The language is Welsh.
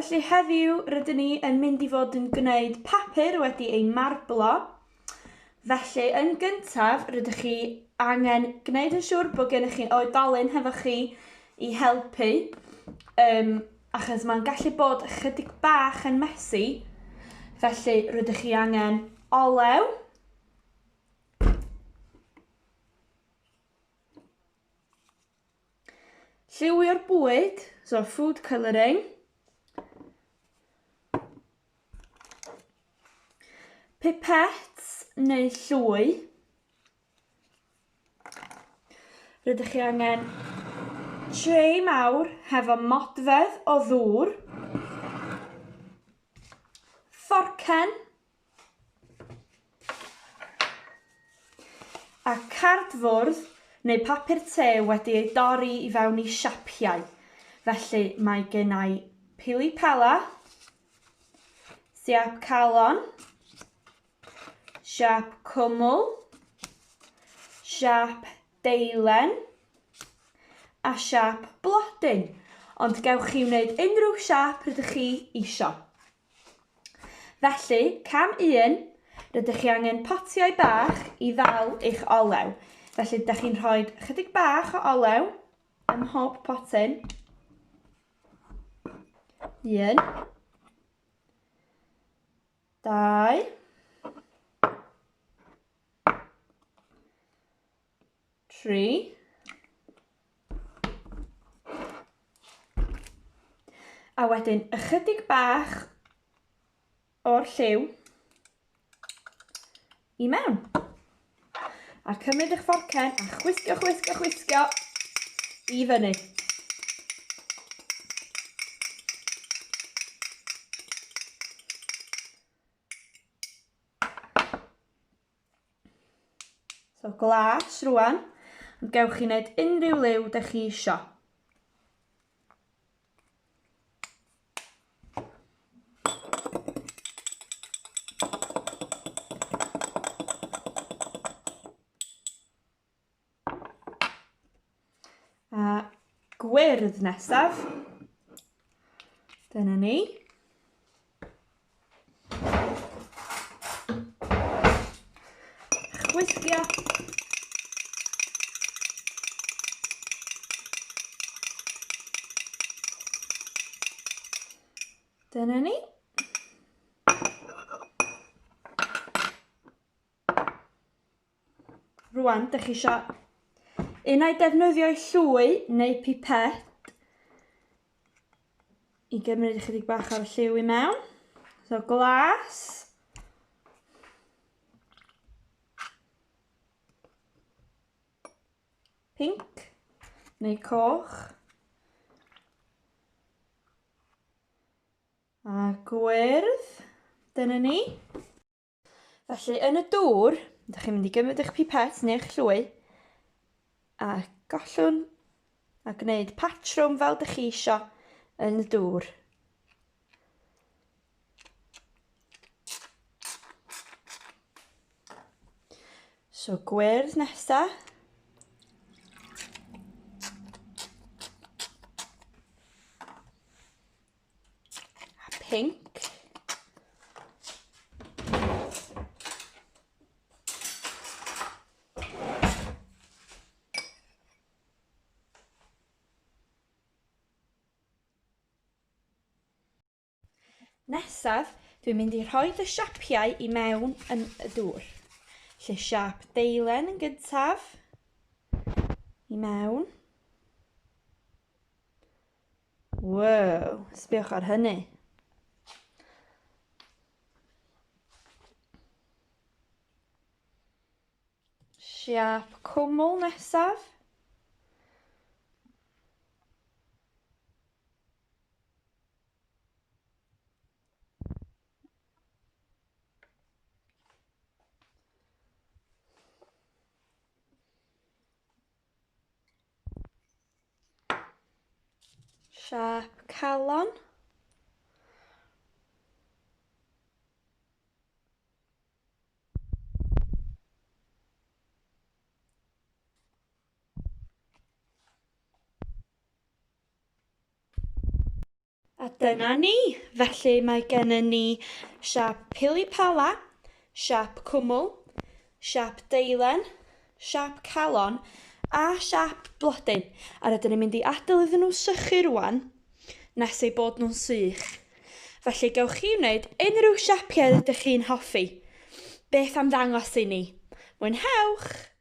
Felly heddiw rydyn ni yn mynd i fod yn gwneud papur wedi ei marblo. Felly yn gyntaf rydych chi angen gwneud yn siŵr bod gennych chi oedolyn hefo chi i helpu um, achos mae'n gallu bod ychydig bach yn messy. Felly rydych chi angen olew, Lliwio'r bwyd, so food colouring. Pipettes neu llwy. Rydych chi angen tray mawr hefo modfedd o ddŵr, fforcen, A cardfwrdd neu papur te wedi ei dorri i fewn i siapiau. Felly mae gennau pili pala, siap calon, siap cwmwl, siap deilen a siap blodyn. Ond gewch chi wneud unrhyw siap rydych chi isio. Felly, cam 1, rydych chi angen potiau bach i ddal eich olew. Felly, da chi'n rhoi chydig bach o olew ym mhob potyn. 1, 2, 3, a wedyn ychydig bach o'r lliw i mewn. A cymryd eich fforcen a chwisgio, chwisgio, chwisgio i fyny. So glas rwan, ond gewch chi wneud unrhyw liw da chi isio. A gwyrdd nesaf. Dyna ni. Chwisgio. Dyna ni. Rwan, dych chi eisiau unai defnyddio llwy neu pipet i gymryd ychydig bach o'r lliw i mewn. So glas. Pink neu coch. A gwyrdd. Dyna ni. Felly yn y dŵr, ydych chi'n mynd i gymryd eich pipet neu eich llwy a gollwng a gwneud patrwm fel dych chi isio yn y dŵr. So gwyrdd nesa. A pinc. Nesaf, dwi'n mynd i rhoi y siapiau i mewn yn y dŵr. Lle siap deilen yn gyntaf, i mewn. Wow, sbiwch ar hynny. Siap cwmwl nesaf. Siâp calon. A dyna ni. Felly mae gennym ni siap pili pala, siap cwmwl, siap deilen, siap calon a siap blodyn. A rydyn ni'n mynd i adael iddyn nhw sychu rwan nes eu bod nhw'n sych. Felly gewch chi wneud unrhyw siapiau rydych chi'n hoffi. Beth am ddangos i ni? Mwynhewch!